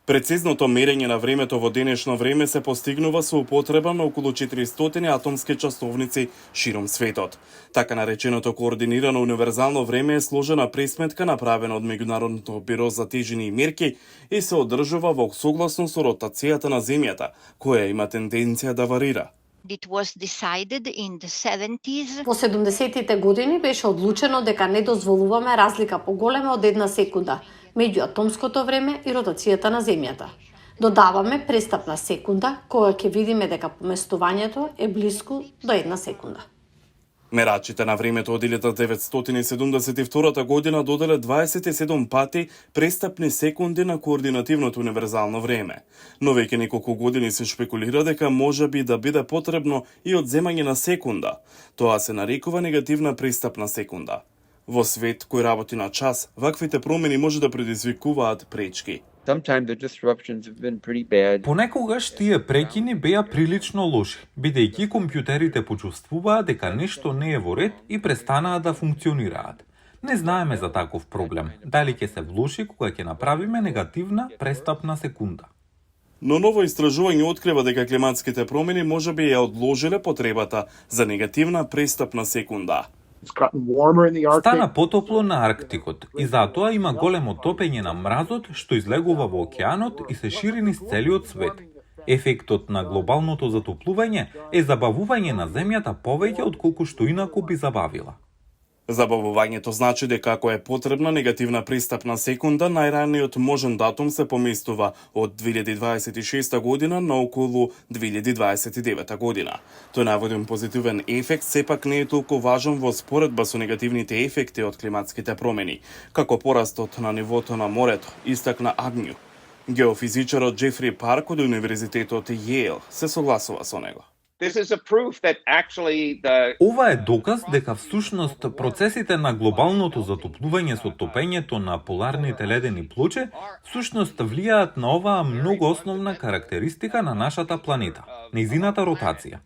Прецизното мерење на времето во денешно време се постигнува со употреба на околу 400 атомски часовници широм светот. Така нареченото координирано универзално време е сложена пресметка направена од Меѓународното бюро за тежини и мерки и се одржува во согласно со ротацијата на Земјата, која има тенденција да варира. It was decided in the 70s. Во 70-тите години беше одлучено дека не дозволуваме разлика поголема од 1 секунда меѓу атомското време и ротацијата на Земјата. Додаваме престапна секунда, која ќе видиме дека поместувањето е блиску до 1 секунда. Мерачите на времето од 1972 година доделе 27 пати престапни секунди на координативното универзално време. Но веќе неколку години се шпекулира дека можеби да биде потребно и одземање на секунда. Тоа се нарекува негативна престапна секунда. Во свет кој работи на час, ваквите промени може да предизвикуваат пречки. Понекогаш тие прекини беа прилично лоши, бидејќи компјутерите почувствуваа дека нешто не е во ред и престанаа да функционираат. Не знаеме за таков проблем, дали ќе се влоши кога ќе направиме негативна престапна секунда. Но ново истражување открива дека климатските промени можеби ја одложиле потребата за негативна престапна секунда. Стана потопло на Арктикот и затоа има големо топење на мразот што излегува во океанот и се шири низ целиот свет. Ефектот на глобалното затоплување е забавување на Земјата повеќе отколку што инаку би забавила. Забавувањето значи дека ако е потребна негативна престапна секунда, најраниот можен датум се поместува од 2026 година на околу 2029 година. Тој наводен позитивен ефект сепак не е толку важен во споредба со негативните ефекти од климатските промени, како порастот на нивото на морето, истакна Агњу. Геофизичарот Джефри Парк од Универзитетот Јейл се согласува со него. Ова е доказ дека всушност процесите на глобалното затоплување со топењето на поларните ледени плочи всушност влијаат на оваа многу основна карактеристика на нашата планета, нејзината ротација.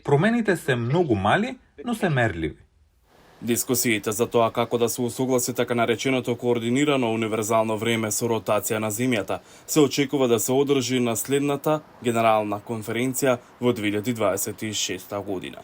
Промените се многу мали, но се мерливи. Дискусиите за тоа како да се усогласи така нареченото координирано универзално време со ротација на Земјата се очекува да се одржи на следната генерална конференција во 2026 година.